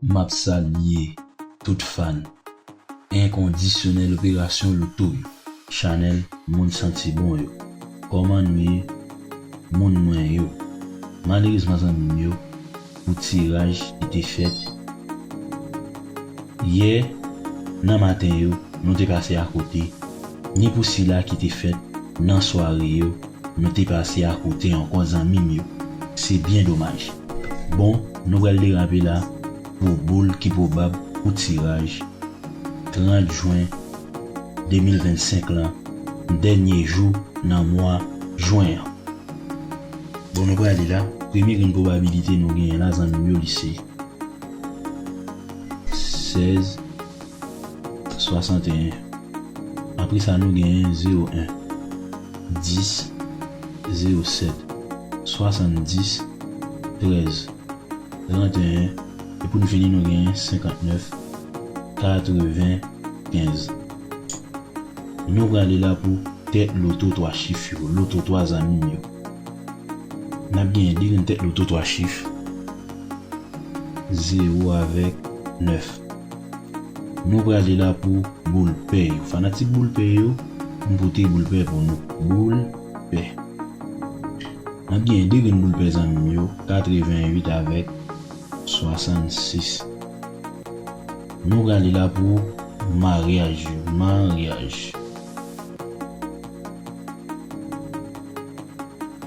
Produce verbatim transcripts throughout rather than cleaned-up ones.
M ap salye tout fan enkondisyonèl operasyon loto yo, chanèl moun santi bon yo. Kòman nou ye, moun mwen yo? Malerezman, zanmi m yo, pou tiraj ki te fèt yè nan maten yo, nou te pase akote, ni pou sila ki te fèt nan sware yo, nou te pase akote ankò, zanmi m yo. Se byen domaj. Bon, nou pral derape la pou boul ki pwobab pou tiraj trant jen de mil vennsenk lan, dènye jou nan mwa jen an. Bon, nou prale la. Premye grenn pwobabilite nou genyen la, zanmi m yo, li se sèz swasanteyen. Apre sa, nou genyen zewo en, dis, zewo sèt, swasanndis, trèz, tranteyen, e pou n fini, nou genyen senkantnèf, katrevenkenz. Nou prale la pou tèt loto twa chif yo, loto twa, zanmi m yo. N ap genyen de grenn tèt loto twa chif, zewo avèk nèf. Nou prale la pou boul pè yo. Fanatik boul pè yo, m pote boul pè pou nou. Boul pè. N ap genyen de grenn boul pè, zanmi m yo, katreventuit avèk swasannsis. Nou prale la pou maryaj yo, maryaj.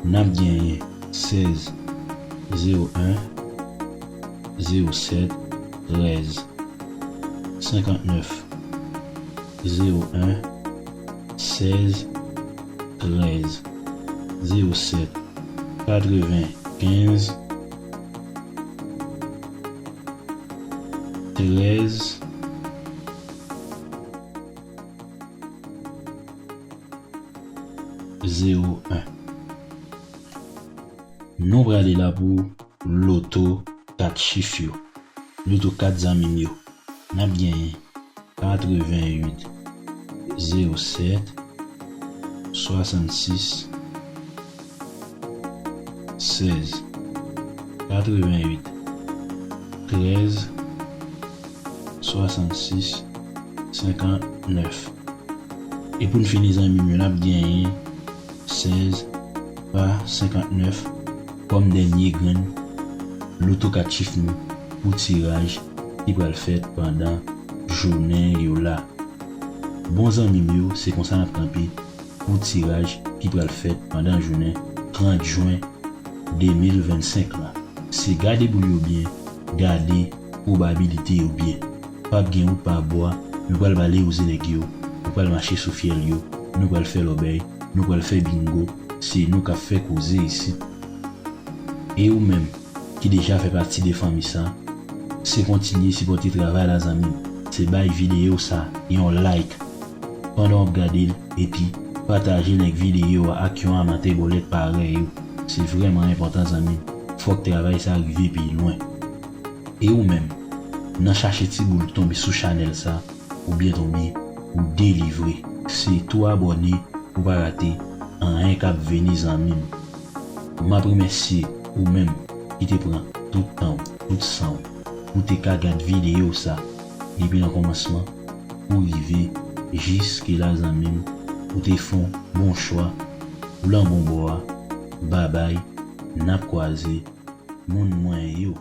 N ap genyen sèz, zewo en, zewo sèt, trèz, senkantnèf, zewo en, sèz, trèz, zewo sèt, katrevenkenz, trèz, zewo en. Nou prale la pou loto kat chif yo. Loto kat, zanmi m yo. N ap genyen katreventuit, zewo sèt, swasannsis, sèz, katreventuit, trèz, swasannsis, senkantnèf. E pou n fini, zanmi m yo, n ap genyen sèz pa senkantnèf kòm dènye grenn loto kat chif nou pou tiraj ki pral fèt pandan jounen yo la. Bon, zanmi m yo, se konsa n ap kanpe pou tiraj ki pral fèt pandan jounen trant jen de mil vennsenk la. Se gade boul yo byen, gade pwobabilite yo byen. P ap gen wout pa bwa, nou pral bale wouze nèg yo, nou pral mache sou fyèl yo, nou pral fè lòbèy, nou pral fè bingo, se nou k ap fè koze isit. E ou menm, ki deja fè pati de fanmi sa, se kontinye sipòte travay la, zanmi m. Se bay videyo sa yon like pandan w ap gade l, epi pataje l ak videyo a ak yon amatè bòlèt parèy ou. Se vrèman enpòtan, zanmi m. Fòk travay sa rive pi lwen. E ou menm, nan chache ti boul tonbe sou chanèl sa, ou byen tonbe, ou delivre. Se tou abòne pou pa rate anyen k ap vini, zanmi m. M ap remèsye ou menm ki te pran tout tan w, tout san w, pou te ka gad videyo sa, depi nan kòmansman pou rive jiske la, zanmi m. Ou te fè yon bon chwa, ou lan bon bò a. Babay, n ap kwaze, moun mwen yo.